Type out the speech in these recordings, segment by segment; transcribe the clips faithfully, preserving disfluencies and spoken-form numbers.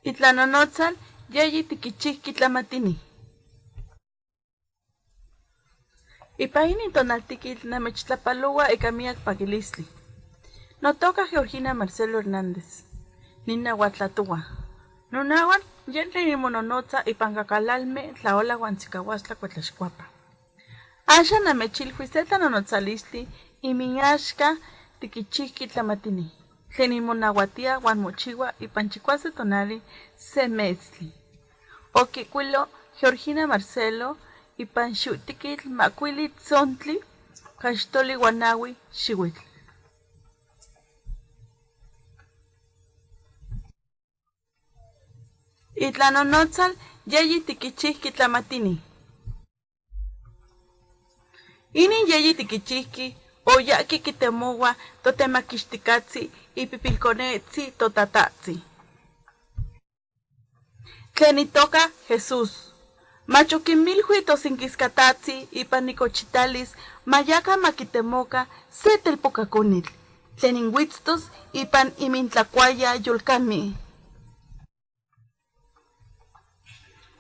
Itlanonotzal yeyi tiquichiuqui tlamatini. Ipan inin tonaltequitl namechtlapalohua ica miyac paquilistli. Notoca Georgina Marcelo Hernández. Ninahuatlatohua. Nonahual yeh tlen nimononotza ipan cacalalme Tlaola huan Tzicahuastla Cuetlaxcuapa. Axan namechiluis se tlanonotzalistli in axca tiquichiuqui tlamatini tlen nimonahuatiya huan mochihua ipan chicuasin tonali se metztli. Oquihcuilo Georgina Marcelo ipan xiutequitl macuili tzontli caxtoli huan nahue xihuitl. Itlanonotzal yeyi tiquichiuqui tlamatini. Inin yeyi tiquichiuqui oyahque quitemohua Totemaquixticatzi ipipilconehtzin Totatahtzin tlen itoca Jesús. Mach oquinmiluic tosinquiscatahtzin ipan icochitalis mayacan maquitemoca se telpocaconitl tlen inuitztos ipan inmintlacuaya yolcamen.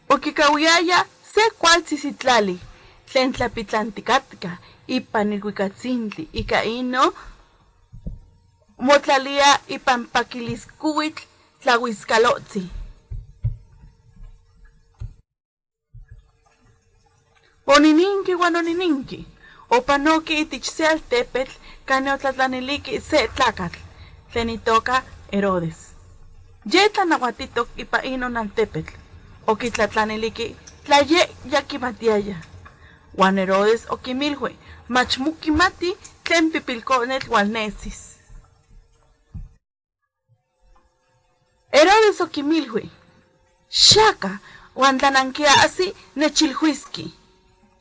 Oquicahuiyaya se cualtzin sitlali tlen tlapitlanticatca ipan iluicatzintli, ica inon motlaliya ipan paquiliscohuitl tlahuiscalohtzin. Onininqui huan onininqui. Opanoque ihtech se altepetl canin otlatlanilihque se tlacatl tlen itoca Herodes. Yeh tlanahuatihtoc ipan inon altepetl. Oquitlatlanilihque tla yeh ya quimatiyaya. Huan Herodes oquinmiluic: "Mach moquimati tlen pipilconetl hualnesis." Herodes oquinmiluic: "Xiyaca, huan tla nanquiahsi, nechiluisque."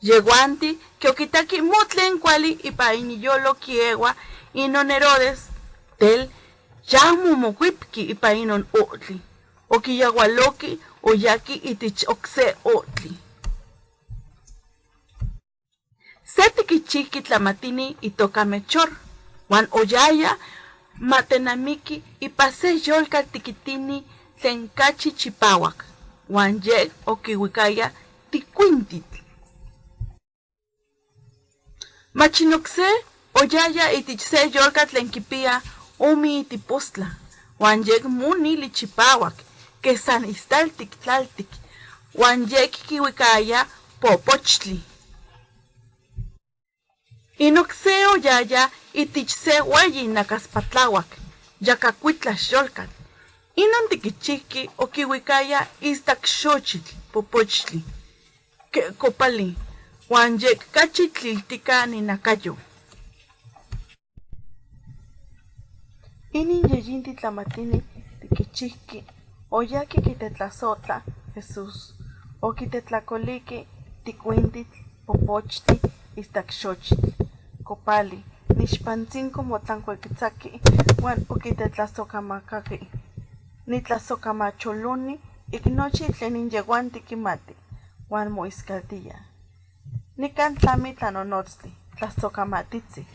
Yehhuanten quiquitaque ahmo tlen cuali ipan inyolo quiehua inon Herodes, tel, yahmo mocuepque ipan inon ohtli. Oquiyahualoque, oyahque ihtech oc se ohtli. Se tiquichiuqui tlamatini itoca Melchor, huan oyaya matenamiqui ipan se yolcatl tiquitini tlen cachi chipahuac, huan yec oquihuicaya ticuintitl. Mach in oc se oyaya ihtech se yolcatl tlen quipiya ome itipostla, huan yec monili chipahuac, quen san istaltic tlaltic, huan yec quihuicaya popochtli. In oc se oyaya ihtech se hueyi nacaspatlahuac, yacacuitlax yolcatl. Inon tiquichiuqui oquihuicaya istac xochitl popochtli, quen copali, huan yec cachi tliltica inacayo. Inin yeyinten tlamatini tiquichiuqui oyahque quitetlasohtla Jesús. Oquitetlacolihque ticuintitl, popochtli, istac xochitl, copali, nixpantzin motlancuaquetzahque, huan oquitetlasohcamacahque: "Nitlasohcamacholoni ic nochin tlen in yehhuanten quimatih." Huan moiscaltiya: "Nican tlami tlanonotztli, tlasohcamatitzin."